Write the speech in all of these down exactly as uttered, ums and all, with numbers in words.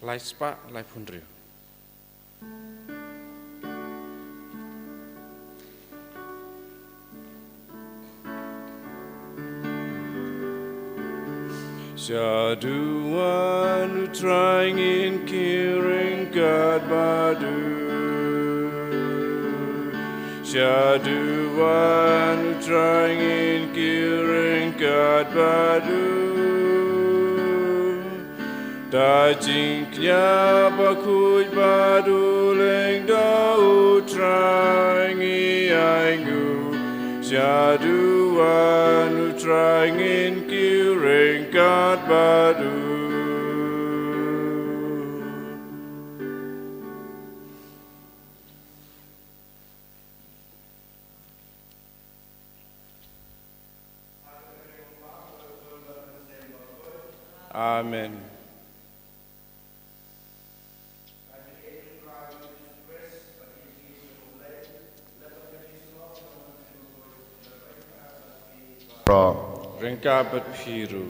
Lai spah lai phew hynriew. Sha duwan u Trai ngin kyrkhu ryngkat bad u. Sha duwan u Trai ngin kyrkhu ryngkat bad u. Da jingkñia bakhuid bad u lyngdoh u Trai ngi ainguh. Sha duwan u Trai ngin kyrkhu ryngkat bad u. Amen. Ryngkat bad phi ruh.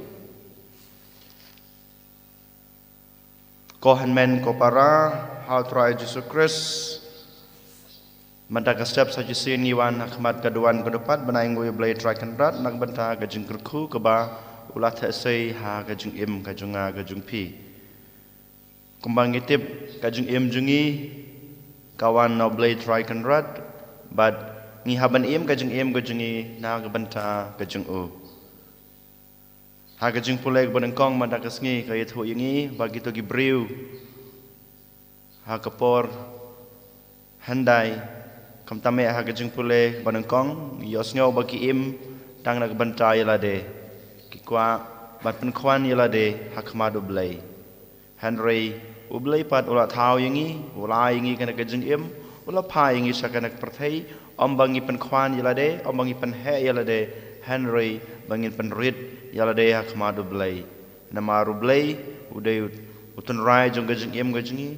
Ko hynmen ko para ha u Trai Jisu Khrist. Mynta ka step sa shisien ngi wan ha khmat ka duwan ka dupat ban ainguh ïa u Blei Trai Kynrad na ka bynta ka jingkyrkhu kaba u la theh sei ha ka jingim ka jong nga ka jong phi. Kumba ngi tip ka jingim jong ngi ka wan na u Blei Trai Kynrad bad ngi hap ban im ka jingim ka jong ngi na ka bynta ka jong u. Ha ka jingpule kaba nyngkong mynta ka sngi ka ïathuh ïa ngi ba kito ki briew ha ka por hyndai, khamtam eh ha ka jingpule kaba nyngkong, ïohsngew ba ki im tang na ka bynta ïa lade, ki kwah ban pynkhwan ïa lade ha khmat u Blei. Hynrei u Blei pat u la thaw ïa ngi, u la ai ïa ngi kane ka jingim, u la phah ïa ngi sha kane ka pyrthei, ym ba ngi pynkhwan ïa lade, ym ba ngi pynheh ïa lade, hynrei ba ngin pynrit ïa lade ha khmat u Blei. Namar u Blei u dei u, u tynrai jong ka jingim ka jong ngi,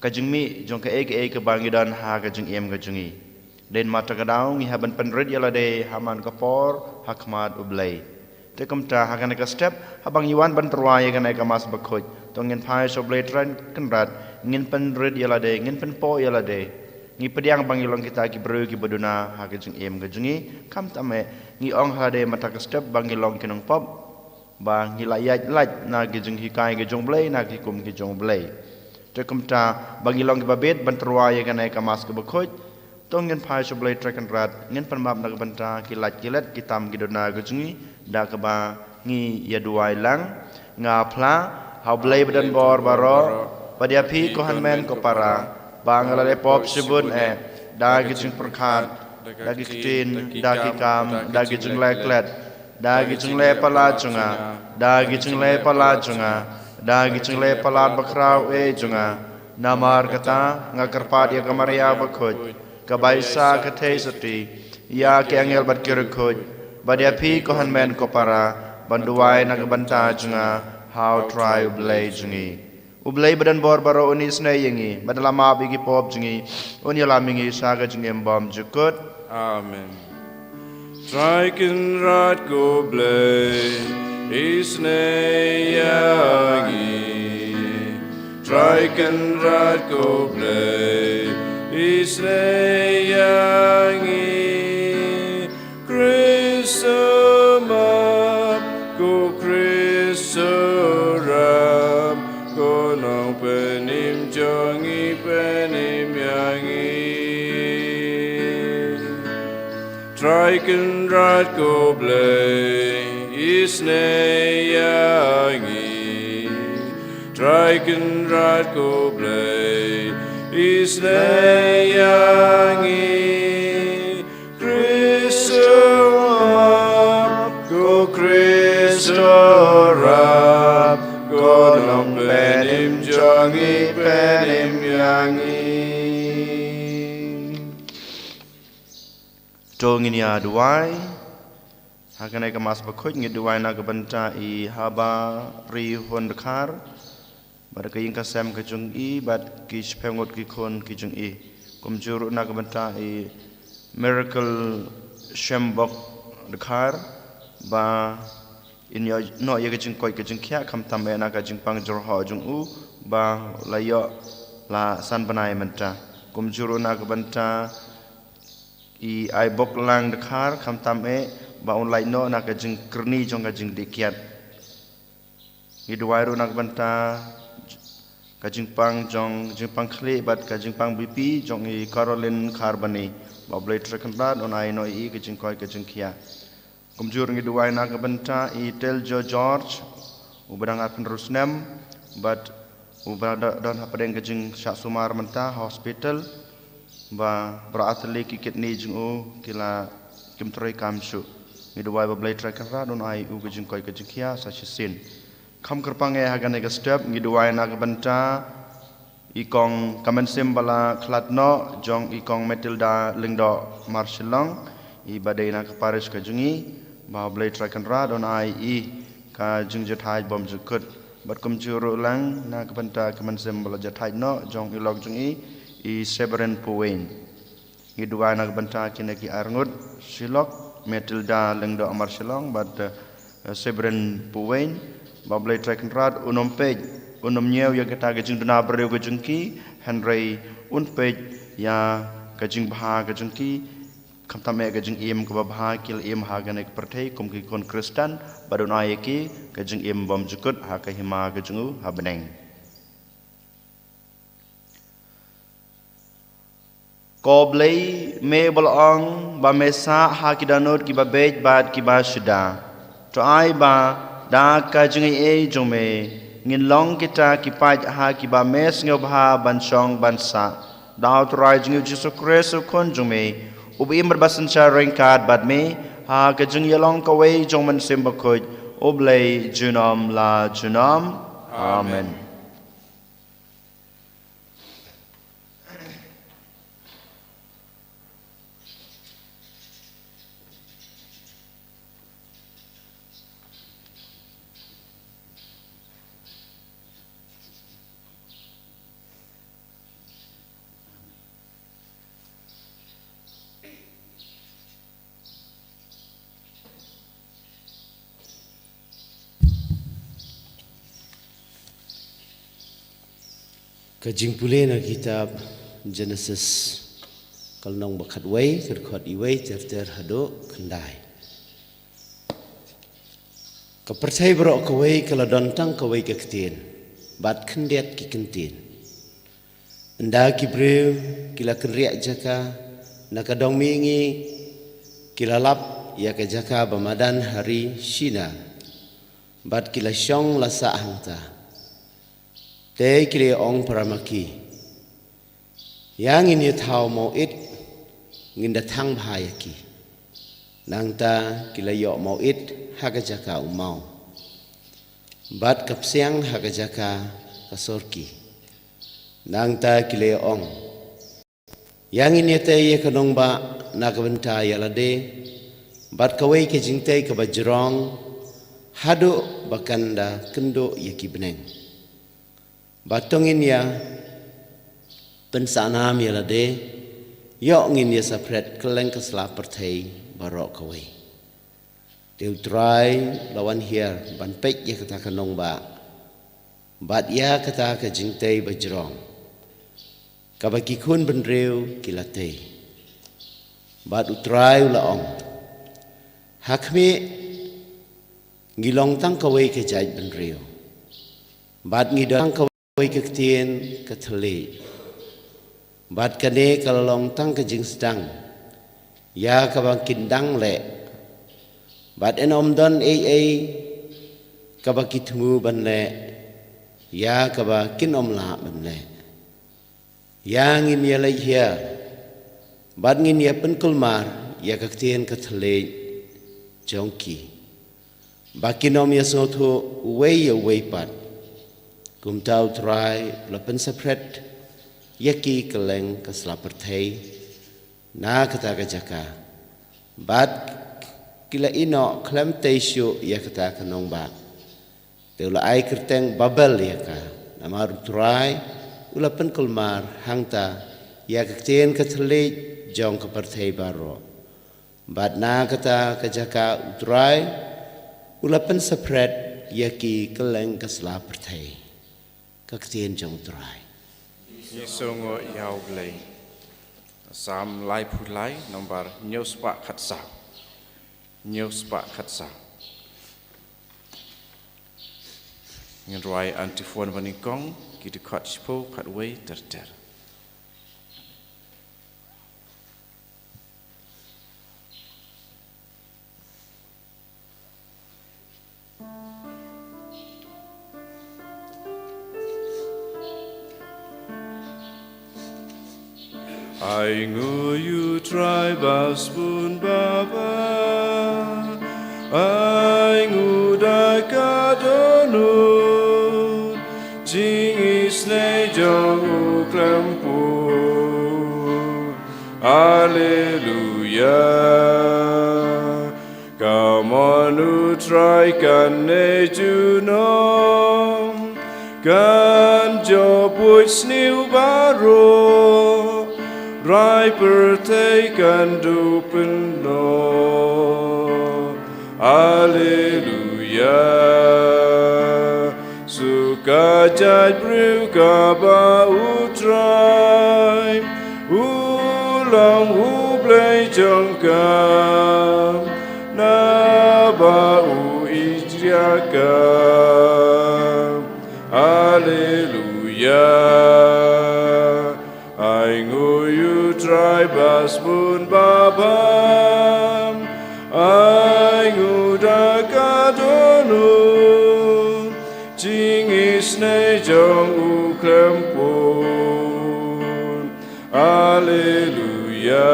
ka jingmih jong kaei kaei kaba ngi don ha ka jingim ka jong ngi. Dei namar kata ka daw ngi hap ban pynrit ïa lade ha man ka por ha khmat u Blei. Te kumta ha kane ka step haba ngi wan ban tyrwa ïa kane ka Mass Bakhuid, to ngin phai sha u Blei Trai Kynrad, ngin pynrit ïa lade, ngin pynpoh ïa lade. Ngi pdiang ba ngi long kita ki briew kiba duna ha ka jingim ka jong ngi, khamtam eh ngi ong ha lade mynta ka step ba ngi long ki nongpop, ba ngi la ïaid lait na ki jinghikai ki jong u Blei, na ki hukum ki jong u Blei. Te kumta ba ngi long kiba bit ban tyrwa ïa kane ka Mass kaba khuid, to ngin phai sha u Blei Trai Kynrad, ngin pynmap na ka bynta ki lait ki let, ki tam ki duna ki jong ngi, da kaba ngi ïa duwai lang. Nga phla ha u Blei ba don bor baroh, bad ïa phi ko hynmen ko para, ba nga la leh pop shibun eh, da ki jingpyrkhat, da ki ktien, da ki kam, da ki jingleh klet, da ki jingleh palat jong nga, da ki jingleh palat jong nga, da ki jingleh palat bakhraw eh jong nga. Namar kata nga kyrpad ïa ka Maria bakhuid, ka Baisa ka Theisotti, ïa ki angel bad ki riewkhuid, bad ïa phi ko hynmen ko para, ban duwai na ka bynta jong nga ha u Trai u Blei jong ngi. U Blei ba don bor baroh un isynei ïa ngi, bad un la map ïa ki pop jong ngi, un ïalam ïa ngi sha ka jingim bymjukut. Amen. Trai Kynrad ko Blei, isynei ïa ngi. Trai Kynrad ko Blei, isynei ïa ngi. Khrist u map, ko Khrist u rap, ko Nongpynim jong ngi, pynim ïa ngi. Trai Kynrad ko Blei, isynei ïa ngi. Trai Kynrad ko Blei, isynei ïa ngi. Khrist u map, ko Khrist u rap, ko Nongpynim jong ngi, pynim ïa ngi. To ngin ïa duwai. Ha kane ka Mass bakhuid ngi duwai na ka bynta i Haba Rihun Dkhar, bad ka ïing ka sem ka jong i, bad ki shiphew ngut ki khun ki jong i. Kumjuh ruh na ka bynta i Miracle Shembok Dkhar, ba in ïoh noh ïa ka jingkoit ka jingkhiah, khamtam eh na ka jingpang jyrhoh jong u, ba la ïoh la san bnai mynta. Kumjuh ruh na ka bynta i Aiboklang Dkhar, khamtam eh ba un lait noh na ka jingkyrni jong ka jingdih kiad. Ngi duwai ruh na ka bynta ka jingpang jong, jingpang khlieh bad ka jingpang B P jong i Caroline Kharbani, ba U Blei Trai Kynrad un ai noh ïa i ka jingkoit ka jingkhiah. Kumjuh ruh ngi duwai na ka bynta i Teljo George, uba dang arphew hynriew snem, bad uba da-, don hapdeng ka jingshah sumar mynta ha hospital, ba baroh ar tylli ki kidney jong u ki la, kim trei kam shuh. Ngi duwai ba U Blei Trai Kynrad un ai u ka jingkoit ka jingkhiah sa shisien. Kham kyrpang eh ha kane ka step ngi duwai na ka bynta i kong, ka mynsiem ba la khlad noh jong i kong Matilda Lyngdoh Marshillong, iba dei na ka parish ka jong ngi, ba U Blei Trai Kynrad un ai i ka jingjahthait bymjukut. Bad kumjuh ruh lang na ka bynta ka mynsiem ba la jahthait noh jong i lok jong i, i Severin Puwein. Ngi duwai na ka bynta kine ki arngut shi lok, Matilda Lyngdoh Marshillong bad, eh, Severin Puwein, ba U Blei Trai Kynrad un ym peit, un ym ñiew ïa kata ka jingduna briew ka jong ki, hynrei un peit ïa ka jingbha ka jong ki, khamtam eh ka jingim kaba bha ki la im ha kane ka pyrthei kum ki khun Khristan, bad un ai ïa ki ka jingim bymjukut ha ka hima ka jong u ha bneng. Ko Blei, me ba la ong ba me sah ha ki dohnud kiba beit bad kiba shuda. To ai ba da ka jingaiei jong me ngin long kita ki paid ha kiba me sngewbha ban shong ban sah. Da U Trai jong ngi U Jisu Khrist U Khun jong me, uba im bad ba synshar ryngkat bad me ha ka jingïalong kawei jong U Mynsiem Bakhuid, U Blei junom la junom. Amen. Ka jingpule na kitab Genesis, ka lynnong ba khatwei, ka dkhot iwei ter ter haduh khyndai. Ka pyrthei baroh kawei ka la don tang kawei ka ktien, bad khyndiat ki kyntien. Ynda ki briew ki la kynriah jaka na ka dong mihngi, ki la lap ïa ka jaka ba madan ha ri Shinar, bad ki la shong la sah hangta. Te ki la ong para ma ki, ïa ngin ïa thaw mawit, ngin da thang bha ïa ki. Nangta ki la ïoh mawit ha ka jaka u maw, bad ka psiang ha ka jaka ka sorki. Nangta ki la ong, ïa ngin ïa tei ïa ka nongbah na ka bynta ïa lade, bad kawei ka jingtei kaba jrong, haduh ba kan da kynduh ïa ki bneng. Bad to ngin ïa pynsahnam ïa lade, ïoh ngin ïa saphriang kylleng ka sla pyrthei baroh kawei. Te U Trai u la wan hiar ban peit ïa kata ka nongbah, bad ïa kata ka jingtei ba jrong, kaba ki khun bynriew ki la tei. Bad U Trai u la ong, ha khmih, ngi long tang kawei ka jaitbynriew, bad ngi don tang kawei ka ktien ka thylliej. Bad kane ka la long tang ka jingsdang ïa kaba kin dang leh. Bad yn ym don ei ei kaba ki thmu ban leh, ïa kaba kin ym lah ban leh. Ïa ngin ïa leit hiar, bad ngin ïa pynkulmar ïa ka ktien ka thylliej jong ki, ba kin ym ïa sngewthuh uwei ïa uwei pat. Kumta U Trai u la pynsaphriang ïa ki kylleng ka sla pyrthei na kata ka jaka, bad ki la ïehnoh khlem tei shuh ïa kata ka nongbah. Te u la ai kyrteng Babel ïa ka, namar U Trai u la pynkulmar hangta ïa ka ktien ka thylliej jong ka pyrthei baroh. Bad na kata ka jaka U Trai u la pynsaphriang ïa ki kylleng ka sla pyrthei. Ka ktien jong U Trai. Ngi sngewnguh ïa U Blei. Salm laiphew lai, nombar hynñiew spah khatsaw. Hynñiew spah khatsaw. Ngin rwai antiphon banyngkong, ki dkhot shiphew khatwei ter ter. Ai nguh ïa U Trai ba sbun ba bha, ai nguh da ka dohnud, jingisynei jong U khlem pud. Alleluia. Ka mon U Trai kane junom, kan jop buit sniew baroh, rai pyrthei kan duh pynlong. Alleluia. Suk ka jaitbynriew kaba U Trai u long U Blei jong ka, naba u ïeit ïa ka. Alleluia. Ai nguh ïa U Trai ba sbun ba bha, ai nguh da ka dohnud, jingisynei jong U khlem pud. Alleluia.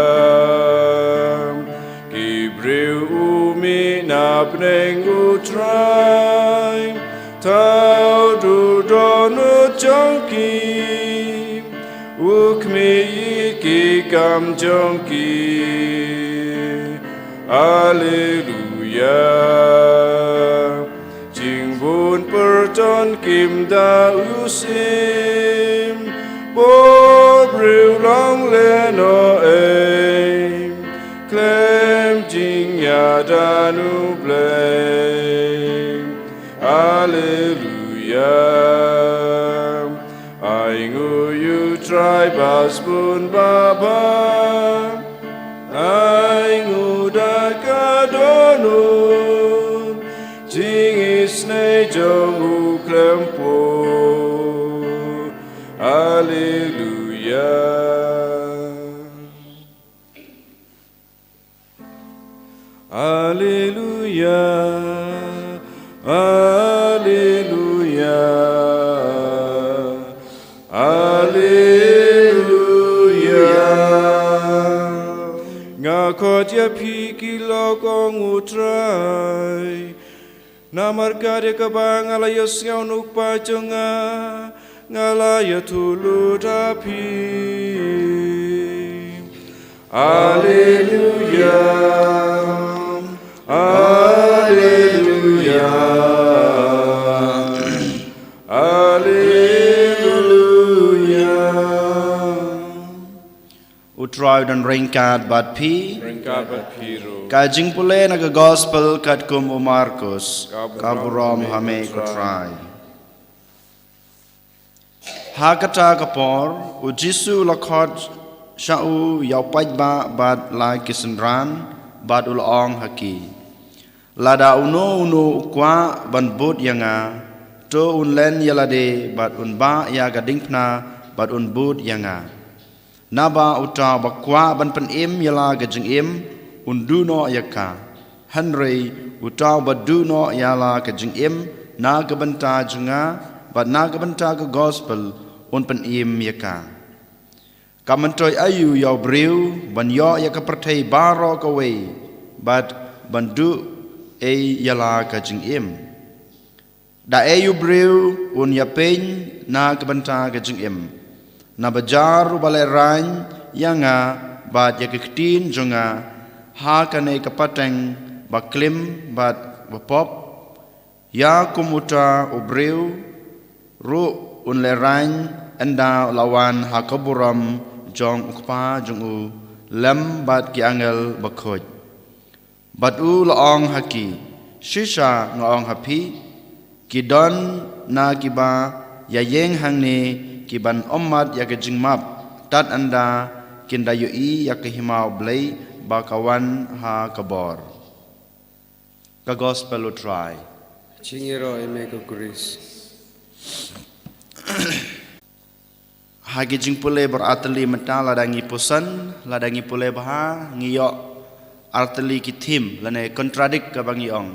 Ki briew u mih na bneng U Trai, thaw duh dohnud jong ki, u khmih ïa ki kam jong ki. Alleluia. Jingbun pyrton kim da u sim, bor briew long lehno ei, khlem jingïada na U Blei. Alleluia. Ai nguh ïa U Trai ba sbun ba bha, ai nguh da ka dohnud, jingisynei jong U khlem pud. Alleluia. Alleluia, alleluia, alleluia. Nga khot ïa phi ki lok, ong U Trai. Namar kat ïa kaba nga la ïohsngew na u kpa jong nga, nga la ïathuh lut ha phi. Alleluia, alleluia, alleluia. U Trai u don ryngkat bad phi. Ryngkat bad phi ruh. Ka jingpule na ka gospel katkum u Markus. Ka burom ha me ko Trai. Ha kata ka por, u Jisu u la khot sha u ïa u paidbah bad la ki synran, bad u la ong ha ki. Lada uno uno u kwah ban bud ïa nga, to un len ïa lade bad un bah ïa ka diengphna bad un bud ïa nga. Naba uta uba kwah ban pynim ïa la ka jingim, un duh noh ïa ka. Hynrei uta uba duh noh ïa la ka jingim na ka bynta jong nga bad na ka bynta ka gospel, un pynim ïa ka. Ka myntoi aïu ïa u briew ban ïoh ïa ka pyrthei baroh kawei bad ban duh ei ïa la ka jingim? Da ei u briew un ïapeiñ na ka bynta ka jingim? Naba jar uba lehraiñ ïa nga bad ïa ki ktien jong nga ha kane ka pateng ba klim bad ba pop, ïa kum uta u briew ruh un lehraiñ ynda u la wan ha ka burom jong u Kpa jong u lem bad ki angel bakhuid. Bad u la ong ha ki, shisha nga ong ha phi, ki don na kiba Ïa ïeng hangne ki ban ummat ïa ka jingmap, tad ynda kin da ïohi ïa ka hima U Blei ba ka wan ha ka bor. Ka Gospel U Trai. Jingïaroh ïa me ko Khrist. Ha ki jingpule bor artylli mynta, lada ngi puson, lada ngi pule bha, ngi ïoh artylli ki thim lane contradict kaba ngi ong.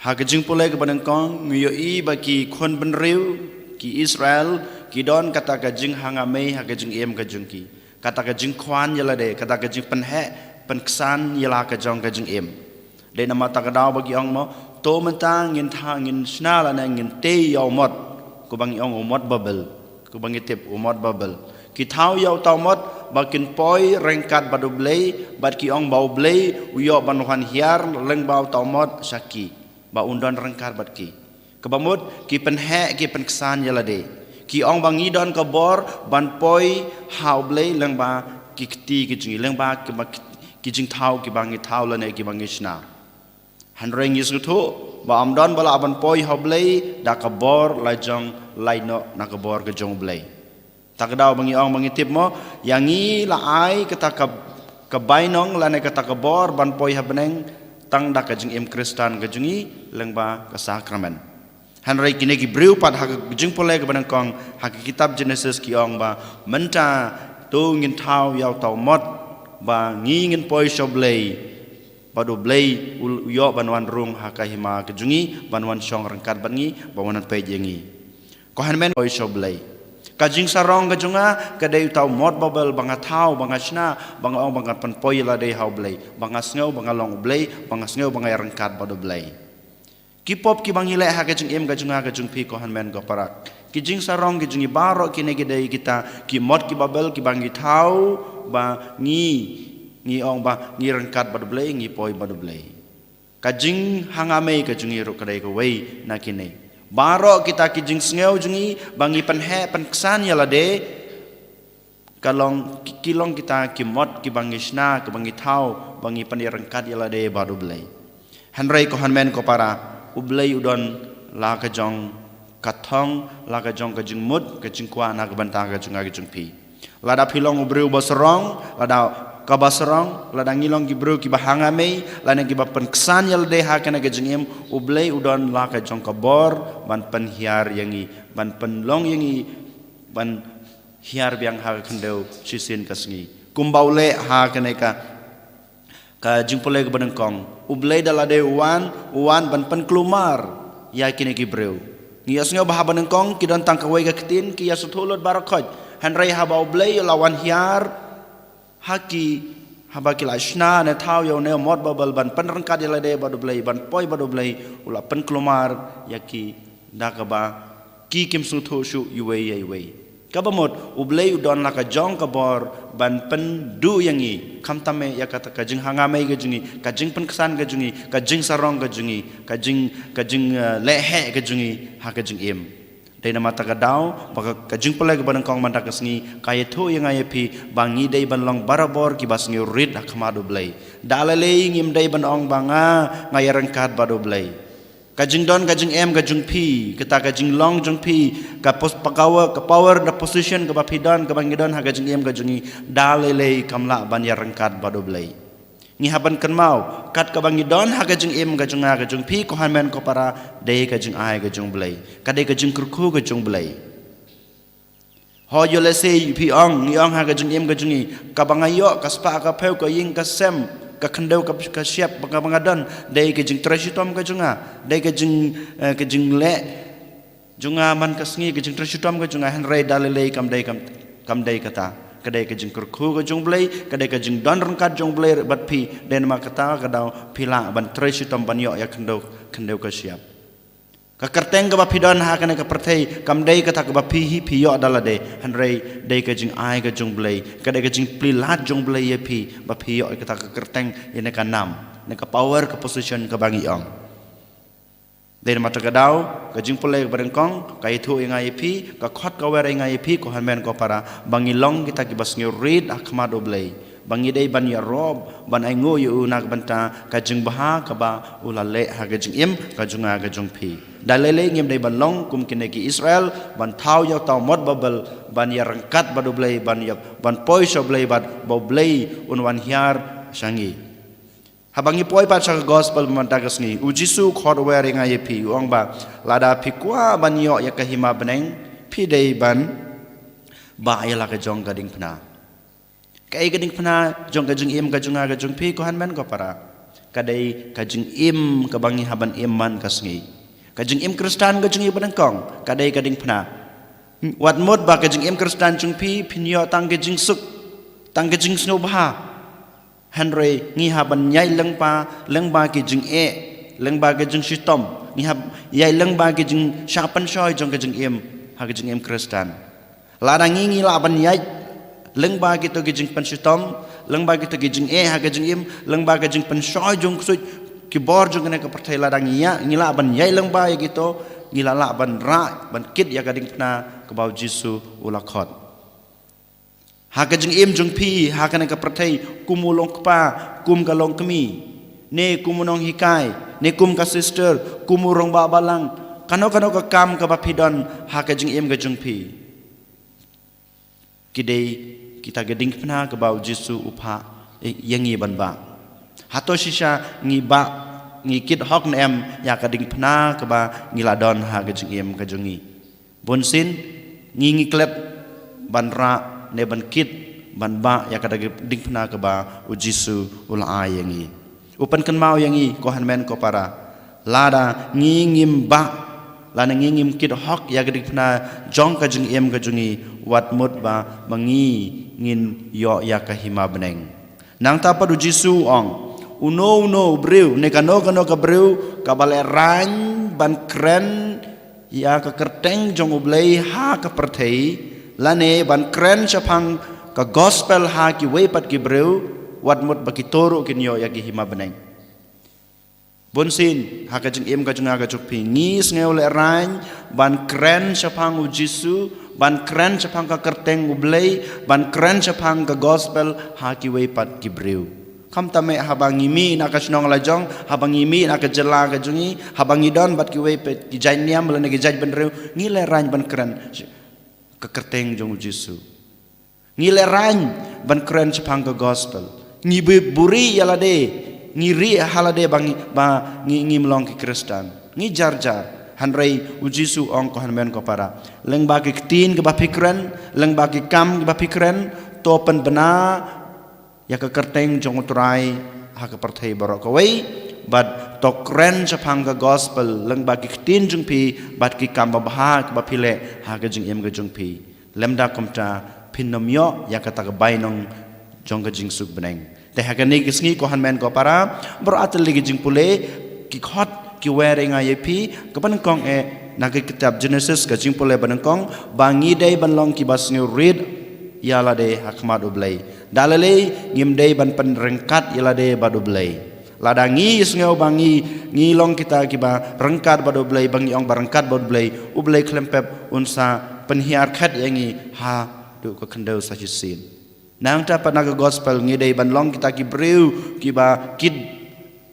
Ha ka jingpule kaba nyngkong ngi ïohi ba ki khun bynriew ki Israel ki don kata ka jinghanga mei ha ka jingim ka jong ki, kata ka jingkwah ïa lade, kata ka jingpynheh pynksan ïa la ka jong ka jingim. Dei namar kata ka daw ba ki ong mo, to mynta ngin thaw, ngin shna lane ngin tei ïa u mot, kaba ngi ong u mot Babel, kaba ngi tip u mot Babel. Ki thaw ïa uta u mot ba kin poi ryngkat bad U Blei, bad ki ong ba U Blei u ïoh ban wan hiar lyngba uta u mot sha ki, ba un don ryngkat bad ki. Kaba mut ki pynheh, ki pynksan ïa lade. Ki ong ba ngi don ka bor ban poi ha U Blei lyngba ki kti ki jong ngi, lyngba ki, ki jingthaw kiba ngi thaw lane kiba ngi shna. Hynrei ngi sngewthuh ba ym don ba lah ban poi ha U Blei da ka bor la jong, lait noh na ka bor ka jong U Blei. Ta ka daw ba ngi ong ba ngi tip mo, ïa ngi la ai kata ka, ka bainong lane kata ka bor ban poi ha bneng tang da ka jingim Khristan ka jong ngi lyngba ka sakramen. Hynrei kine ki briew pat ha ka jingpule kaba nyngkong ha ka kitab Genesis ki ong ba mynta to ngin thaw ïa uta u mot ba ngi ngin poi sha U Blei, bad U Blei u ïoh ban wan rung ha ka hima ka jong ngi, ban wan shong ryngkat bad ngi, ban wan peit ïa ngi. Ko hynmen, poi sha U Blei. Ka jingsarong ka jong nga ka dei uta u mot Babel ba nga thaw, ba nga shna, ba nga ong ba ngan pynpoi ïa lade ha U Blei, ba nga sngew ba nga long U Blei, ba nga sngew ba nga ïaryngkat bad U Blei. Ki pop kiba ngi leh ha ka jingim ka jong nga ka jong phi, ko hynmen ko para, ki jingsarong ki jong ngi baroh kine ki dei kita ki mot ki Babel kiba ngi thaw, ba ngi, ngi ong ba ngi ryngkat bad U Blei, ngi poi bad U Blei. Ka jinghanga mei ka jong ngi ruh ka dei kawei na kine. Baroh kita ki jingsngew jong ngi ba ngi pynheh pynksan ïa lade, ka long, ki, ki long kita ki mot kiba ngi shna, kiba ngi thaw, ba ngi pynïaryngkat ïa lade bad U Blei. Hynrei ko hynmen ko para, U Blei u don la ka jong ka thong, la ka jong ka jingmut, ka jingkwah na ka bynta ka jong nga ka jong phi. Lada phi long u briew ba sarong, lada kaba sarong, lada ngi long ki briew kiba hanga mei, lada kiba pynksan ïa lade ha kane ka jingim, U Blei u don la ka jong ka bor ban pynhiar ïa ngi, ban pynlong ïa ngi ban hiar biang ha ka khyndew shisien ka sngi. Kumba u leh ha kane ka, ka jingpule kaba nyngkong, U Blei da lade u wan, u wan ban pynkulmar ïa kine ki briew. Ngi ïohsngew ba haba nyngkong ki don tang kawei ka ktien, ki ïasngewthuh lut baroh khoit. Hynrei haba U Blei u la wan hiar ha ki, haba ki la shna ne thaw ïa une u mot Babel ban pynryngkat ïa lade bad U Blei, ban poi bad U Blei, u la pynkulmar ïa ki da kaba ki kim sngewthuh shuh iwei ïa iwei. Kaba mut, U Blei u don la ka jong ka bor ban pynduh ïa ngi, khamtam eh ïa kata ka jinghanga mei ka jong ngi, ka jingpynksan ka jong ngi, ka jingsarong ka jong ngi, ka jing, ka jing, eh, leh heh ka jong ngi ha ka jingim. Dei namar kata ka daw ba ka, ka jingpule kaba nyngkong mynta ka sngi ka ïathuh ïa nga ïa phi ba ngi dei ban long barabor kiba sngewrit ha khmat U Blei. Da lei lei ngim dei ban ong ba nga, nga ïaryngkat bad U Blei. Ka jingdon ka jingem ka jong phi, kata ka jinglong jong phi, ka pos-, ka power, ka power da position kaba phi don, kaba ngi don ha ka jingim ka jong ngi, da lei lei kam lah ban ïaryngkat bad U Blei. Ngi hap ban kynmaw, kat kaba ngi don ha ka jingim ka jong nga ka jong phi, ko hynmen ko para, dei ka jingai ka jong U Blei, ka dei ka jingkyrkhu ka jong U Blei. Ho ïoh lehse phi ong, ngi ong ha ka jingim ka jong ngi, kaba nga ïoh, ka spah ka phew, ka ïing ka sem, ka khyndew ka, ka shyiap, ba kaba nga don, dei ka jingtrei shitom ka jong nga, dei ka jing, eh, ka jingleh jong nga man ka sngi, ka jingtrei shitom ka jong nga, hynrei da lei lei kam dei, kam, kam dei kata. Ka dei ka jingkyrkhu ka jong U Blei, ka dei ka jingdon ryngkat jong U Blei bad phi, dei namar kata ka daw phi lah ban trei shitom ban ïoh ïa khyndew, khyndew ka shyiap. Ka kyrteng kaba phi don ha kane ka pyrthei kam dei kata kaba phi hi phi ïoh da lade, hynrei dei ka jingai ka jong U Blei, ka dei ka jingplie lad jong U Blei ïa phi ba phi ïoh kata ka kyrteng, ïa ne ka nam, ne ka power, ka position kaba ngi ong. Dei namar kata ka daw, ka jingpule kaba nyngkong ka ïathuh ïa nga ïa phi, ka khot ka wer ïa nga ïa phi, ko hynmen ko para, ba ngi long kita kiba sngewrit ha khmat U Blei, ba ngi dei ban ïaroh, ban ainguh ïa u na ka bynta ka jingbha kaba u la leh ha ka jingim ka jong nga ka jong phi. Da lei lei ngim dei ban long kum kine ki Israel, ban thaw ïa uta u mot Babel, ban ïa ryngkat bad U Blei, ban ïa, ban poi sha U Blei bad ba U Blei un wan hiar sha ngi. Haba ngi poi pat sha ka gospel mynta ka sngi, U Jisu u khot wer ïa nga ïa phi, u ong ba lada phi kwah ban ïoh ïa ka hima bneng, phi dei ban bah ïa la ka jong ka diengphna. Kaei ka diengphna jong ka jingim ka jong nga ka jong phi, ko hynmen ko para? Ka dei ka jingim kaba ngi hap ban im man ka sngi. Ka jingim Khristan ka jong ngi ba nyngkong ka dei ka diengphna. Wat mut ba ka jingim Khristan jong phi phin ïoh tang ka jingsuk, tang ka jingsngewbha. Hynrei ngi hap ban ïaid lyngba, lyngba ki jingeh, lyngba ki jingshitom. Ngi hap ïaid lyngba ki jingshah pynshoi jong ka jingim, ha ka jingim Khristan. Lada ngi, ngi lah ban ïaid lyngba kito ki jingpynshitom, lyngba kito ki jingeh ha ka jingim, lyngba ki jingpynshoi jong ksuid ki bor jong kane ka pyrthei, lada ngi ïa, ngi lah ban ïaid lyngba ïa kito, ngi lah lah ban rah, ban kit ïa ka diengphna kaba U Jisu u la khot. Ha ka jingim jong phi ha kane ka pyrthei, kum u long kpa, kum ka long kmie, ne kum u nonghikai, ne kum ka sister, kum u rangbah balang, kano kano ka kam kaba phi don ha ka jingim ka jong phi, ki dei kita ki diengphna kaba U Jisu u phah ïa ngi ban bah. Hato shisha ngi bah, ngi kit hok ne em ïa ka diengphna kaba ngi la don ha ka jingim ka jong ngi? Bunsien ngi, ngi klet ban rah ne ban kit, ban bah ïa ka diengphna kaba U Jisu u la ai ïa ngi. U pynkynmaw ïa ngi, ko hynmen ko para, lada ngi ngim bah, lada ngi ngim kit hok ïa ka diengphna jong ka jingim ka jong ngi, wat mut ba ma ngi ngin ïoh ïa ka hima bneng. Nangta pat U Jisu u ong, uno uno u briew ne kano kano ka briew kaba lehraiñ ban kren ïa ka kyrteng jong U Blei ha ka pyrthei, lane ban kren shaphang ka gospel ha kiwei pat ki briew, wat mut ba kito ruh kin ïoh ïa ki hima bneng. Bunsien ha ka jingim ka jong nga ka jong phi, ngi sngew lehraiñ ban kren shaphang U Jisu, ban kren shaphang ka kyrteng U Blei, ban kren shaphang ka gospel ha kiwei pat ki briew. Khamtam eh haba ngi mih na ka shnong la jong, haba ngi mih na ka jylla ka jong ngi, haba ngi don bad kiwei pat ki jait niam lane ki jait bynriew, ngi lehraiñ ban kren ka kyrteng jong U Jisu. Ngi lehraiñ ban kren shaphang ka gospel. Ngi bi buhrieh ïa lade, ngi rieh ha lade ba ngi, ba ngi, ngim long ki Khristan. Ngi jar jar. Hynrei U Jisu u ong, ko hynmen ko para, lyngba ki ktien kiba phi kren, lyngba ki kam kiba phi kren, to pynbna ïa ka kyrteng jong U Trai ha ka pyrthei baroh kawei, bad to kren shaphang ka gospel lyngba ki ktien jong phi bad ki kam babha kiba phi leh ha ka jingim ka jong phi. Lymda kumta phin ym ïoh ïa kata ka bainong jong ka jingsuk bneng. Te ha kane ka sngi, ko hynmen ko para, baroh artylli ki jingpule ki khot ki wer ïa nga ïa phi, kaba nyngkong eh na ka kitab Genesis, ka jingpule ba nyngkong, ba ngi dei ban long kiba sngewrit ïa lade ha khmat U Blei. Da lei lei ngim dei ban pynryngkat ïa lade bad U Blei. Lada ngi sngew ba ngi, ngi long kita kiba ryngkat bad U Blei, ba ngi ong ba ryngkat bad U Blei, U Blei khlem pep un sa pynhiar khet ïa ngi haduh ka khyndew sa shisien. Nangta pat na ka gospel ngi dei ban long kita ki briew kiba kit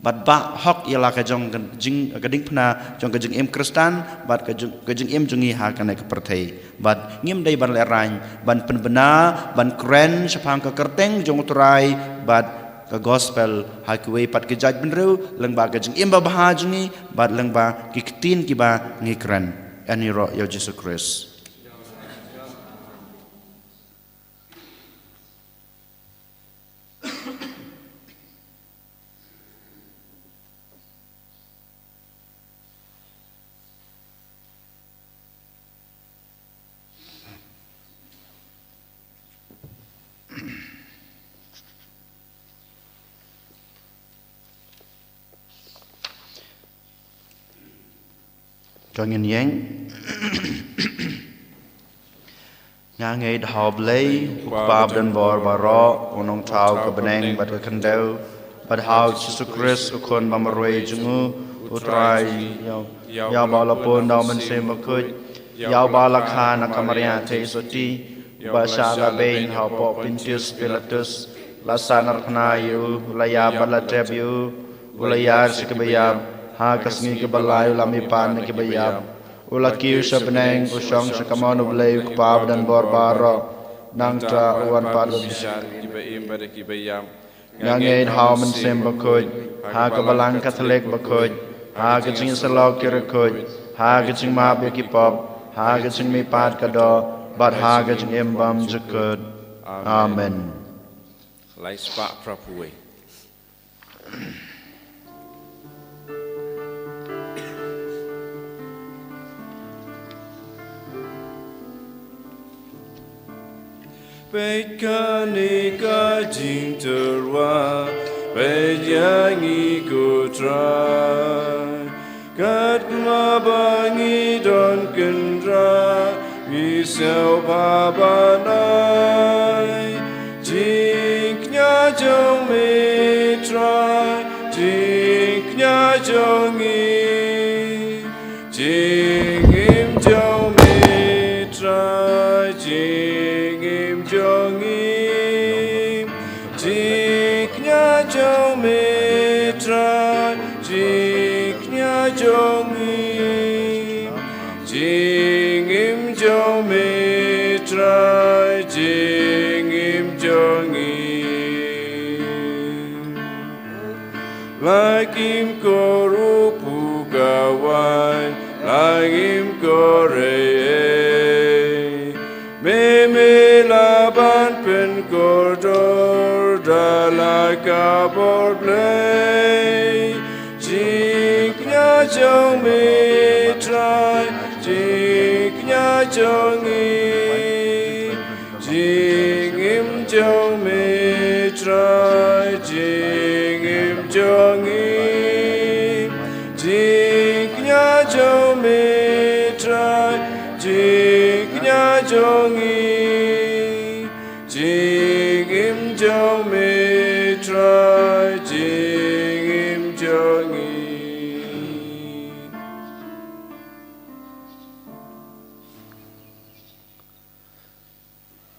bad bah hok ïa la ka jong ka jing, ka diengphna jong ka jingim Khristan bad ka jing, ka jingim jong ngi ha kane ka pyrthei. Bad ngim dei ban lehraiñ ban pynbna, ban kren shaphang ka kyrteng jong U Trai bad ka gospel ha kiwei pat ki jait bynriew, lyngba ka jingim babha jong ngi bad lyngba ki ktien kiba ngi kren. Ïaroh ïa U Jisu Khrist. To ngin ïeng. Nga ngeit ha U Blei, U Kpa badonbor baroh, U Nongthaw ka bneng bad ka khyndew, bad ha U Jisu Khrist, U Khun ba marwei jong U, U Trai, ïa, ïa uba la pun da U Mynsiem Bakhuid, ïa uba la kha na ka Maria Theisotti, uba shah la beiñ ha u poh Pontius Pilatus, la sahnarphna ïa u, la ïap bad la tep ïa u, u la ïar sha kaba ïap, Ha ka sngi kaba lai u la mihpat na kiba ïap. U la kiew sha bneng, u shong sha kamon U Blei U Kpa badonbor baroh. Nangta u wan pat bad ki bishar, kiba im bad kiba ïap. Nga ngeit ha U Mynsiem Bakhuid, ha ka Balang Katholik bakhuid, ha ka jingïasyllok ki riewkhuid, ha ka jingmap ïa ki pop, ha ka jingmihpat ka doh, bad ha ka jingim bymjukut. Amen. Lai spah phra phew wei. Peit kane ka jingtyrwa, peit ïa ngi ko Trai. Katkum ba ngi don kynrad, ngi sngewbha ban ai jingkñia jong me Trai, jingkñia jong ngi. Jingim jong me Trai, jingim jong ngi. Jingkñia jong me Trai, jingkñia jong ngi. Jingim jong me Trai, jingim jong ngi. La im kordor pyrkhat, la im kordor ei ei. Me me lah ban pynkordor da la ka bor Blei. Jingkñia jong me Trai, jingkñia jong ngi. Jingim jong me Trai, jingim jong ngi. Jingkñia jong me Trai, jingkñia jong ngi. Jingim jong me Trai, jingim jong ngi.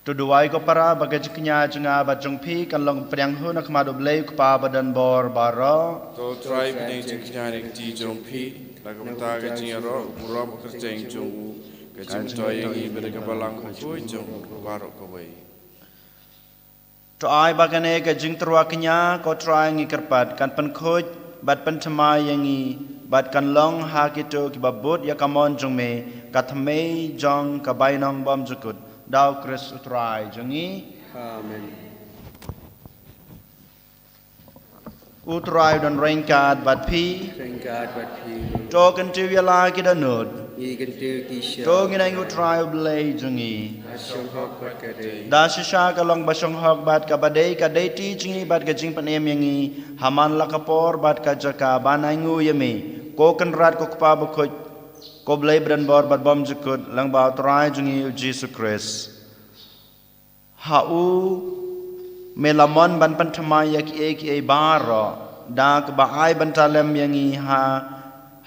To duwai ko para ba ka jingkñia jong nga bad jong phi kan long pdiang hun ha khmat U Blei U Kpa badonbor baroh. To Trai pdiang jingkñia na ka kti jong phi, da kaba ka jingïaroh u burom kyrteng jong u, ka jingmyntoi ïa ngi bad ka balang bakhuid jong u baroh kawei. To ai ba kane ka jingtyrwa kñia ko Trai ngi kyrpad kan pynkhuid bad pynthymmai ïa ngi bad kan long ha kito kiba bud ïa ka mon jong me, ka thymmei jong ka bainong bymjukut. Da U Khrist U Trai jong ngi. Amen. U Trai u don ryngkat bad phi. Ryngkat bad phi. To kyntiew ïa la ki dohnud. Ngi kyntiew ki sha. To ngin ai ïa U Trai U Blei jong ngi. Ka shong hok bad ka dei. Da shisha ka long ba shong hok bad kaba dei, ka dei ti jong ngi bad ka jingpynim ïa ngi ha man la ka por bad ka jaka ban ai nguh ïa me, ko Kynrad, ko Kpa bakhuid, ko Blei badonbor bad bymjukut, lyngba U Trai jong ngi U Jisu Khrist. Ha u me la mon ban pynthymmai ïa kiei kiei baroh, da kaba ai bynta lem ïa ngi ha,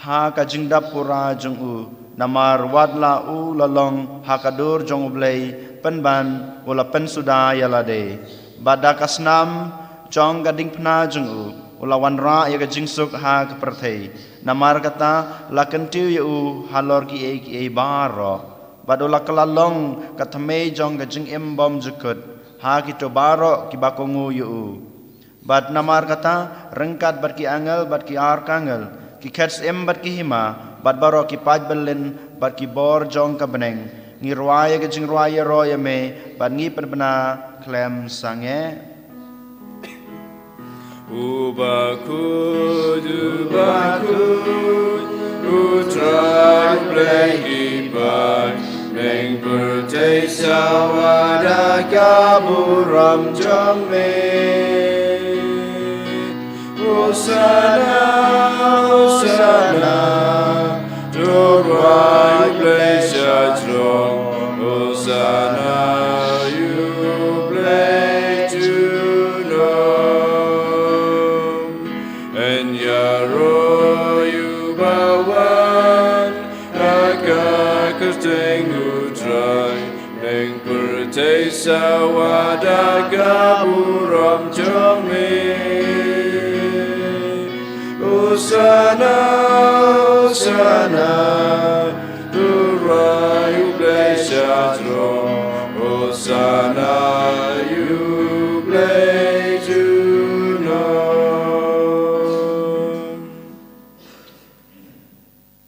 ha ka jingdap pura jong u. Namar wat la u la long ha ka dur jong U Blei, pynban u la pynsuda ïa lade. Bad da ka snam jong ka diengphna jong u, u la wanrah ïa ka jingsuk ha ka pyrthei. Namar kata la kyntiew ïa u halor kiei kiei baroh. Bad u la kylla long ka thymmei jong ka jingim bymjukut ha kito baroh kiba kohnguh ïa u. Bad namar kata, ryngkat bad ki angel bad ki arkangel, ki khet syiem bad ki hima, bad baroh ki paid byllien bad ki bor jong ka bneng, ngi rwai ïa ka jingrwai ïaroh ïa me bad ngi pynbna khlem sangeh. U bakhuid, u bakhuid, U Trai Blei ki paid, bneng pyrthei sawa da ka burom jong me. Hosana, Hosana, to rwai Blei sha jrong. Hosana ïa U Blei junom. Yn ïaroh ïa uba wan ha ka kyrteng U Trai, bneng pyrthei sawa da ka burom jong me. Hosanna, Hosanna, U Trai U Blei sha throne. Hosanna, U Blei junom.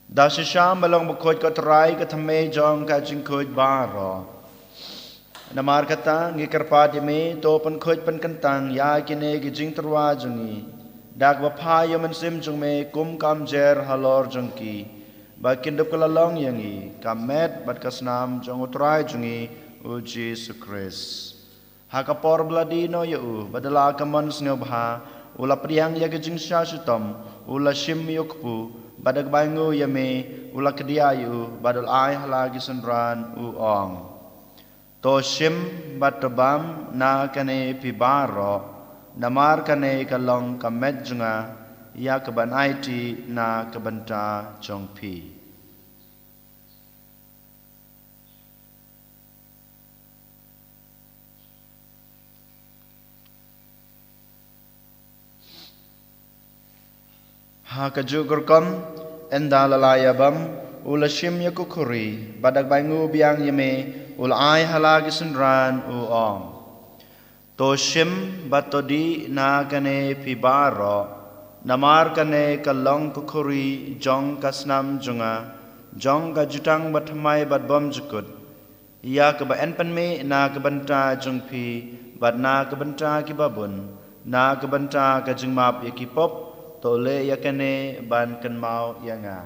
Da shisha me long bakhuid ko Trai, ka thymmei jong ka jingkhuid baroh. Namar kata ngi kyrpad ïa me, to pynkhuid pynkyntang ïa kine ki jingtyrwa jong ngi da kaba phah ïa u Mynsiem jong me kum ka umjer halor jong ki, ba kin dup kylla long ïa ngi ka met bad ka snam jong u Trai jong ngi u Jisu Khrist. Ha ka por ba la die noh ïa u, bad da la ka mon sngewbha, u la pdiang ïa ka jingshah shitom, u la shim ïa u kpu, bad da kaba ainguh ïa me, u la kdiah ïa u, bad u la ai ha la ki synran, u ong: To shim bad to bam na kane phi baroh, namar kane ka long ka met jong nga, ïa kaban aiti na ka bynta jong phi. Ha kajuh ka rukom, ynda la la ïabam, u la shim ïa ka khuri, bad da kaba ainguh biang ïa me, u la ai ha la ki synran, u ong: To shim bad to dih na kane phi baroh, namar kane ka long ka khuri jong ka snam jong nga, jong ka jutang bathymmai bad bymjukut, ïa kaba yn pynmih na ka bynta jong phi bad na ka bynta kiba bun, na ka bynta ka jingmap ïa ki pop. To leh ïa kane ban kynmaw ïa nga.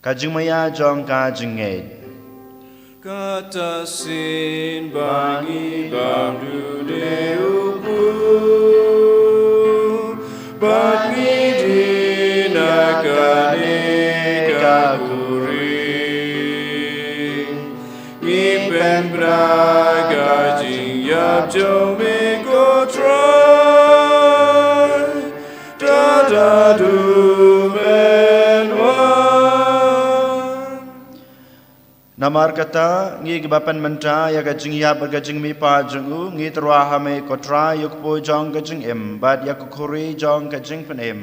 Ka jingmaïa jong ka jingngeit. Kata shisien ba ngi bam duh de u kpu, bad ngi dih na kane ka khuri, ngi pynbna ka jingïap jong me ko Trai, tad haduh men wan. Namar kata, ngi kiba pynmynta ïa ka jingïap bad ka jingmihpat jong u, ngi tyrwa ha me ko Trai, ïa u kpu jong ka jingim bad ïa ka khuri jong ka jingpynim.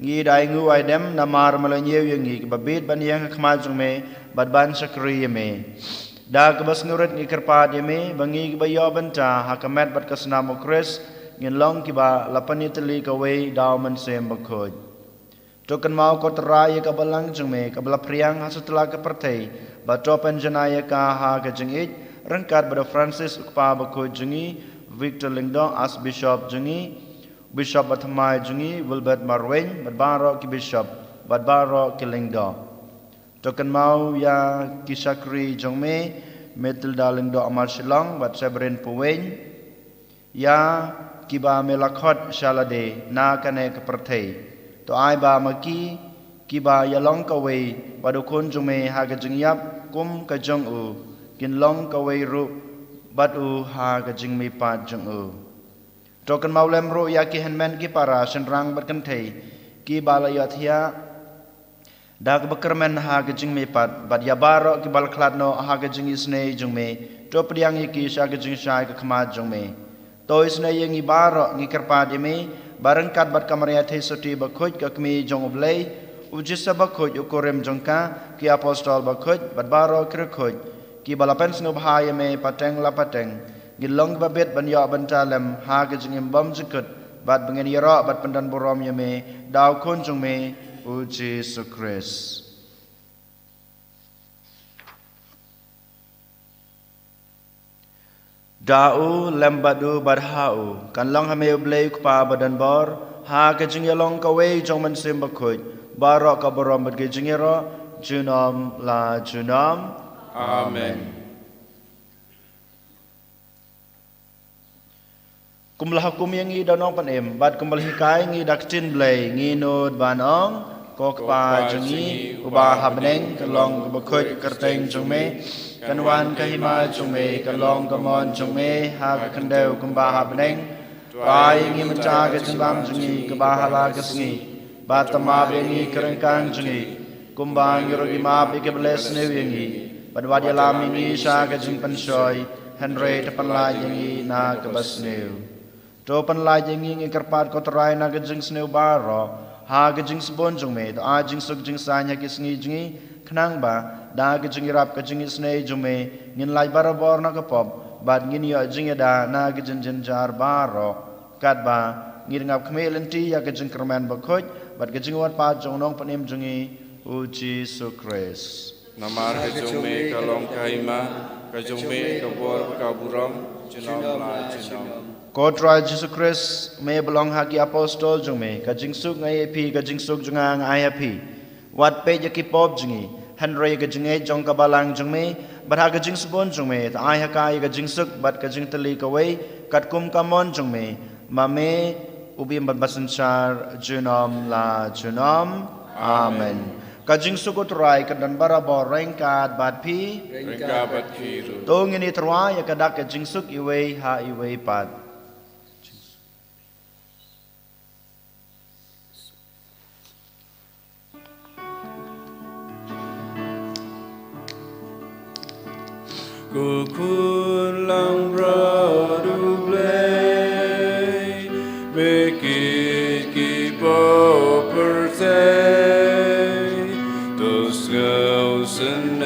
Ngi da ainguh aidem namar me la ñiew ïa ngi kiba bit ban ïeng ha khmat jong me bad ban shakri ïa me. Da kaba sngewrit ngi kyrpad ïa me ba ngi kiba ïoh bynta ha ka met bad ka snam u Khrist, ngin long kiba la pynïatylli kawei da u Mynsiem Bakhuid. To kynmaw ko Trai ïa ka balang jong me kaba la phriang ha satlak ka pyrthei, bad to pynjanai ïa ka ha ka jingïeit, ryngkat bad u Francis u kpa bakhuid jong ngi, Victor Lyngdoh Archbishop jong ngi, Bishop bathymmai jong ngi Wilbert Marwein, bad baroh ki bishop bad baroh ki lyngdoh. To kynmaw ïa ki shakri jong me, Matilda Lyngdoh Marshillong bad Severin Puwein, ïa kiba me la khot sha lade na kane ka pyrthei. To ai ba ma ki, kiba ïalong kawei bad u Khun jong me ha ka jingïap kum ka jong u, kin long kawei ruh bad u ha ka jingmihpat jong u. To kynmaw lem ruh ïa ki hynmen ki para, shynrang bad kynthei, kiba la ïohthiah da kaba kyrmen ha ka jingmihpat, bad ïa baroh kiba la khlad noh ha ka jingisynei jong me. To pdiang ïa ki sha ka jingshai ka khmat jong me. To isynei ïa ngi baroh, ngi kyrpad ïa me, ba ryngkat bad ka Maria Theisotti bakhuid, ka Kmie jong u Blei, u Joseph bakhuid u kurim jong ka, ki apostol bakhuid bad baroh ki riewkhuid kiba la pynsngewbha ïa me pateng la pateng, ngin long kiba bit ban ïoh bynta lem ha ka jingim bymjukut, bad ba ngin ïaroh bad pyndonburom ïa me da u Khun jong me u Jisu Khrist. Da u, lem bad u, bad ha u, kan long ha me u Blei u Kpa badonbor, ha ka jingïalong kawei jong u Mynsiem Bakhuid, baroh ka burom bad ka jingïaroh junom la junom. Amen. Kumba la hukum ïa ngi da u Nongpynim, bad kumba la hikai ïa ngi da ka ktien Blei, ngi nud ban ong: Ko Kpa jong ngi uba ha bneng, kan long kaba khuid ka kyrteng jong me, kan wan ka hima jong me, kan long ka mon jong me ha ka khyndew kumba ha bneng. To ai ïa ngi mynta ka jingbam jong ngi kaba ha la ka sngi, bad to map ïa ngi ki ryngkang jong ngi, kumba ngi ruh ngi map ïa kiba la ïasniew ïa ngi. Bad wat ïalam ïa ngi sha ka jingpynshoi, hynrei to pynlait ïa ngi na ka basniew. To pynlait ïa ngi, ngi kyrpad ko Trai, na ka jingsniew baroh, ha ka jingsbun jong me, to ai jingsuk jingsaiñ ha ki sngi jong ngi, khnang ba da ka jingïarap ka jingisynei jong me, ngin lait barabor na ka pop, bad ngin ïoh jingïada na ka jingjynjar baroh. Katba ngi ngap khmih lynti ïa ka jingkyrmen bakhuid bad ka jingwan pat jong u Nongpynim jong ngi, u Jisu Khrist. Namar ka jong me ka long ka hima, ka jong me ka bor bad ka burom, junom la junom. Ko Trai Jisu Khrist, me ba la ong ha ki apostol jong me, ka jingsuk nga ai ïa phi, ka jingsuk jong nga nga ai ha phi. Wat peit ïa ki pop jong ngi, hynrei ïa ka jingngeit jong ka balang jong me, bad ha ka jingsbun jong me, to ai ha ka ïa ka jingsuk bad ka jingtylli kawei, katkum ka mon jong me, ma me, u bym bad basynshar, junom la junom. Amen. Ka jingsuk u Trai kan don barabor ryngkat bad phi. Ryngkat bad phi ruh. To ngin ïatyrwa ïa ka dak ka jingsuk iwei ha iwei pat. Ko khun langbrot U Blei, me kit ki pop pyrthei, to sngewsynei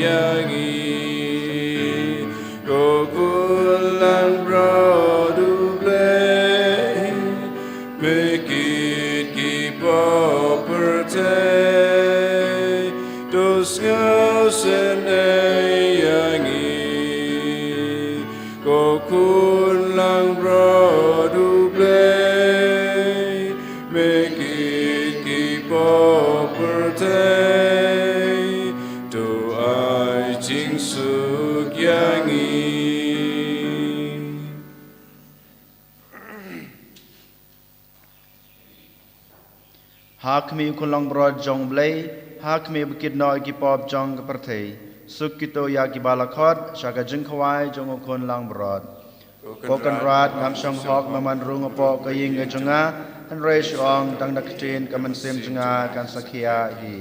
ïa ngi. Ko khun langbrot U Blei, me kit ki pop pyrthei, to sngewsynei ïa ngi. Ko khun langbrot U Blei, me kit ki pop pyrthei, to ai jingsuk ïa ngi. Ha khmih u khun langbrot jong U Blei, ha khmih ba kit noh ïa ki pop jong ka pyrthei. Suk kito ïa kiba la khot sha ka jingkhawai jong u khun langbrot. Ko Kynrad, ngam shong hok ba men rung hapoh ka ïing ka jong nga, hynrei shu ong tang da ka ktien, ka mynsiem jong nga kan sa khia hi.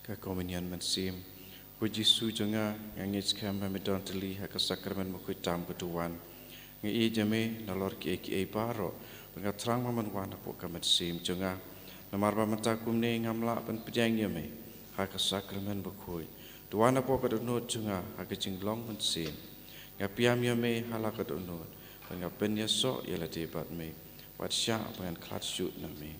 Ka Komunion Mynsiem. Ko Jisu jong nga, nga ngeit skhem ba me don tylli ha ka Sakramen Bakhuid tam ka, to wan. Nga ïeit ïa me nalor kiei kiei baroh, bad nga thrang ba men wan hapoh ka mynsiem jong nga. Namar ba mynta kumne ngam lah ban pdiang ïa me ha ka Sakramen Bakhuid. To wan hapoh ka dohnud jong nga ha ka jinglong mynsiem. Nga pdiang ïa me ha la ka dohnud, bad nga pynïasoh ïa lade bad me. Wat shah ba ngan khlad shuh na me.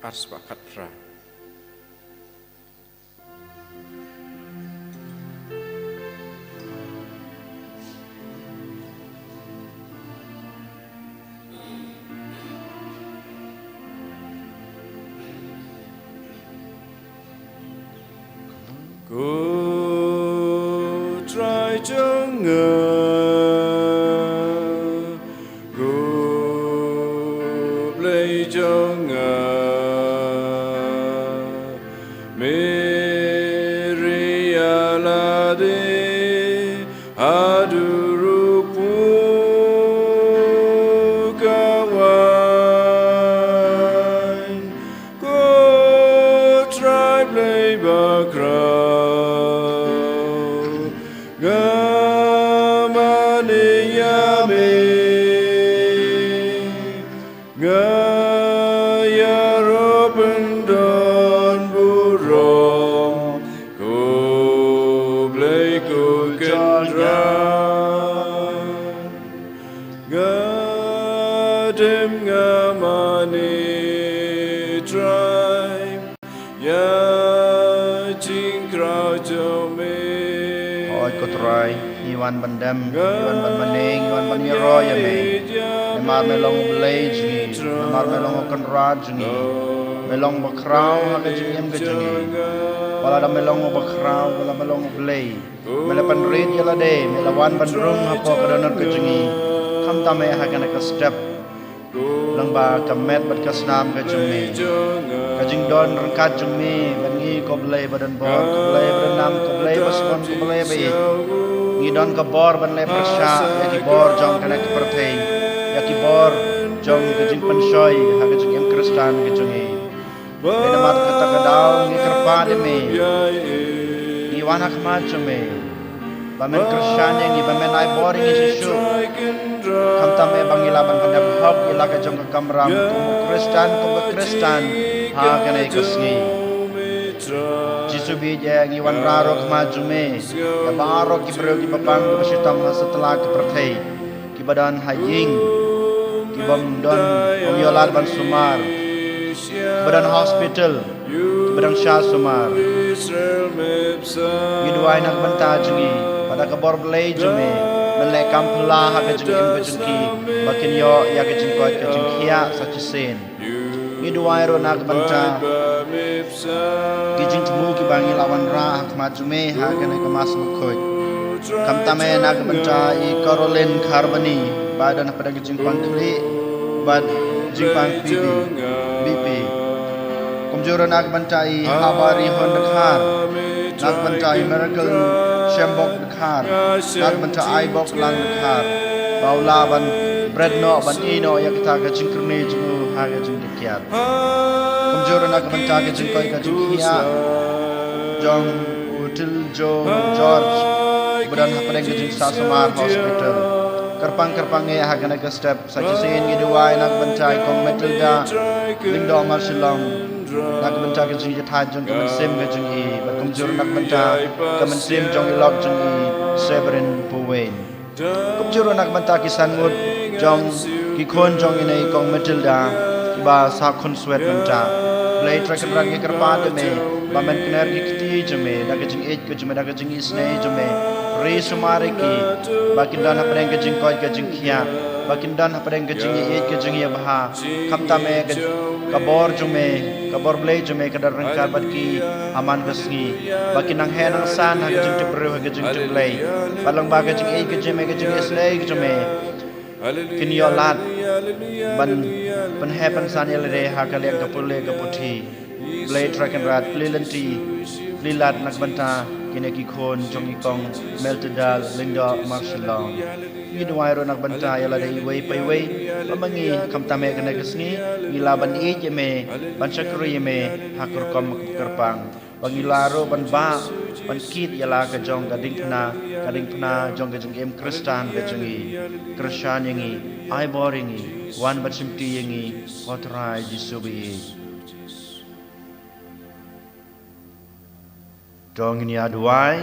Ar spah khatphra. Ko Trai jong nga, ko Blei jong nga, me ri ïa lade haduh ruh phu ka wan. Ko Trai Blei bakhraw, nga mane ïa me, nga ïaroh pyndon burom, ko Blei ko Kynrad. Nga dem nga mane Trai, ïa jingkhraw jong me. Hooid ko Trai, ngi wan ban dem, ngi wan ban mane, ngi wan ban ïaroh ïa me. Namar me long u Blei jong ngi, namar me long u Kynrad jong ngi. Me long bakhraw ha ka jingim ka jong ngi. Wat la da me long u bakhraw, wat la me long u Blei, me la pynrit ïa lade, me la wan ban rung hapoh ka dohnud ka jong ngi. Khamtam eh ha kane ka step, lyngba ka met bad ka snam ka jong me, ka jingdon ryngkat jong me bad ngi, ko Blei ba don bor, ko Blei ba don nam, ko Blei ba sbun, ko Blei ba ïeit. Ngi don ka bor ban leh pyrshah ïa ki bor jong kane ka pyrthei, ïa ki bor jong ka jingpynshoi ha ka jingim Khristan ka jong ngi. Te namar kata ka daw ngi kyrpad ïa me, ngi wan ha khmat jong me, ba men kyrshan ïa ngi, ba men ai bor ïa ngi shisha. Khamtam eh ba ngi lah ban pyndep hok ïa la ka jong ka kamram kum u Khristan, kum ka Khristan ha kane ka sngi. Jisu bieit eh, ngi wanrah ruh ha khmat jong me ïa baroh ki briew kiba pang, kiba shitom ha satlak ka pyrthei, kiba don ha ïing, ki bym don, bym ïoh lad ban sumar, kiba don hospital, kiba don sha sumar. Ngi duwai na ka bynta jong ngi, ba da ka bor Blei jong me, men leh kam phylla ha ka jingim ka jong ki, ba kin ïoh ïa ka jingkoit ka jingkhiah sa shisien. Ngi duwai ruh na ka bynta ki jingthmu kiba ngi la wanrah ha khmat jong me ha kane ka Mass Bakhuid. Khamtam eh na ka bynta i Caroline Kharbani, ba don hapdeng ka jingpang khlieh bad jingpang P B, B P. Kumjuh ruh na ka bynta i Habarihun Dkhar, na ka bynta i Miracle Shembok Dkhar, na ka bynta i Boklang Dkhar, ba u lah ban bret noh, ban ïeh noh ïa kata ka jingkyrni jong u ha ka jingdih kiad. Kumjuh ruh na ka bynta ka jingkoit ka jingkhiah jong u Tiljo George, ba don hapdeng ka jingsah sumar hospital. Kyrpang kyrpang eh ha kane ka step, sa shisien ngi duwai na ka bynta i Kong Matilda Lyngdoh Marshillong, na ka bynta ka jingjahthait jong ka mynsiem ka jong i, bad kumjuh ruh na ka bynta ka mynsiem jong i lok jong i Severin Puwein. Kumjuh ruh na ka bynta ki san ngut jong ki khun jong ine i Kong Matilda, kiba sah khunswet mynta. Blei Trai Kynrad, ngi kyrpad ïa me, ba men kner ki kti jong me da ka jingïeit ka jong me, da ka jingisynei jong me. Ri sumar ïa ki, ba kin don hapdeng ka jingkoit ka jingkhiah, ba kin don hapdeng ka jingïeit ka jingïabha. Khamtam eh ka, ka bor jong me, ka bor Blei jong me ka don ryngkat bad ki ha man ka sngi, ba kin nang heh nang san ha ka jingtip briew, ha ka jingtip Blei, bad lyngba ka jingïeit ka jong me, ka jingisynei ka jong me, kin ïoh lad ban pynheh pynsan ïa lade ha ka liang ka pule ka puthi. Blei Trai Kynrad, plie lynti, plie lad na ka bynta kine ki khun jong i Kong Matilda Lyngdoh Marshillong. Ngi duwai ruh na ka bynta ïa lade iwei pa iwei, ba ma ngi khamtam eh kane ka sngi ngi lah ban ïeit ïa me, ban shakri ïa me ha ka rukom kyrpang, ba ngi lah ruh ban bah, ban kit ïa la ka jong ka diengphna, ka diengphna jong ka jingim Khristan ka jong ngi. Kyrshan ïa ngi, ai bor ïa ngi, wan ban shimti ïa ngi, ko Trai Jisu ba ïeit. To ngin ïa duwai.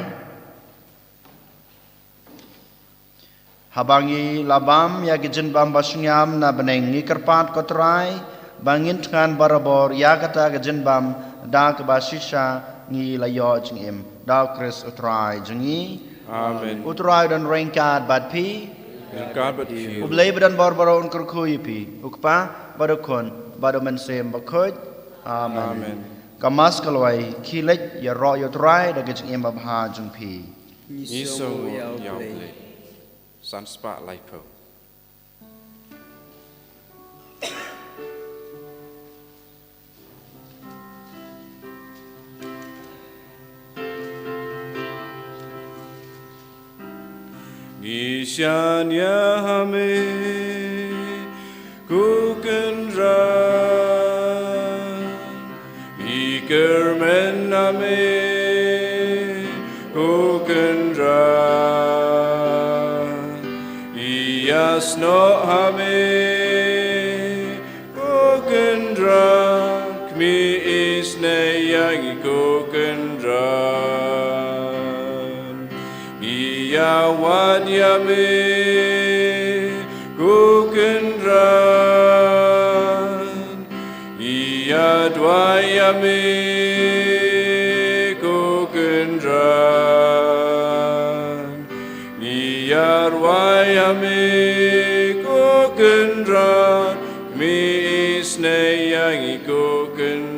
Haba ngi la bam ïa ki jingbam ba shngaiñ na bneng, ngi kyrpad, ko Trai, ba ngin thngan barabor ïa kata ka jingbam da kaba shisha ngi la ïoh jingim, da U Khrist U Trai jong ngi. Amen. U Trai u don ryngkat bad phi. Ryngkat bad phi. U Blei ba don bor baroh un kyrkhu ïa phi, U Kpa bad U Khun bad U Mynsiem Bakhuid. Amen. Amen. Ka Mass ka la wai, khie leit, ïaroh ïa U Trai da ka jingim babha jong phi. Ngi sngewbha ïa U Blei. San spah laiphew. Ngi shaniah ha me, ko Kynrad. Ngi kyrmen ha me, ko Kynrad. Ngi ïasnoh ha me, ko Kynrad, khmih isynei ïa ngi ko Kynrad. Ngi ïawad ïa me ko Kynrad. Ngi ïaduwai ïa me ko Kynrad. Ngi ïaduwai ïa me ko Kynrad, khmih isynei ïa ngi ko Kynrad.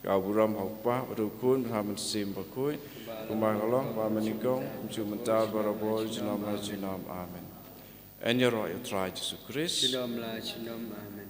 Ka burom ha U Kpa bad U Khun bad U Mynsiem Bakhuid, kumba ka long ba mynnyngkong, mynta bad barabor, junom la junom. Amen. Yn ïaroh ïa U Trai Jisu Khrist. Junom la junom. Amen.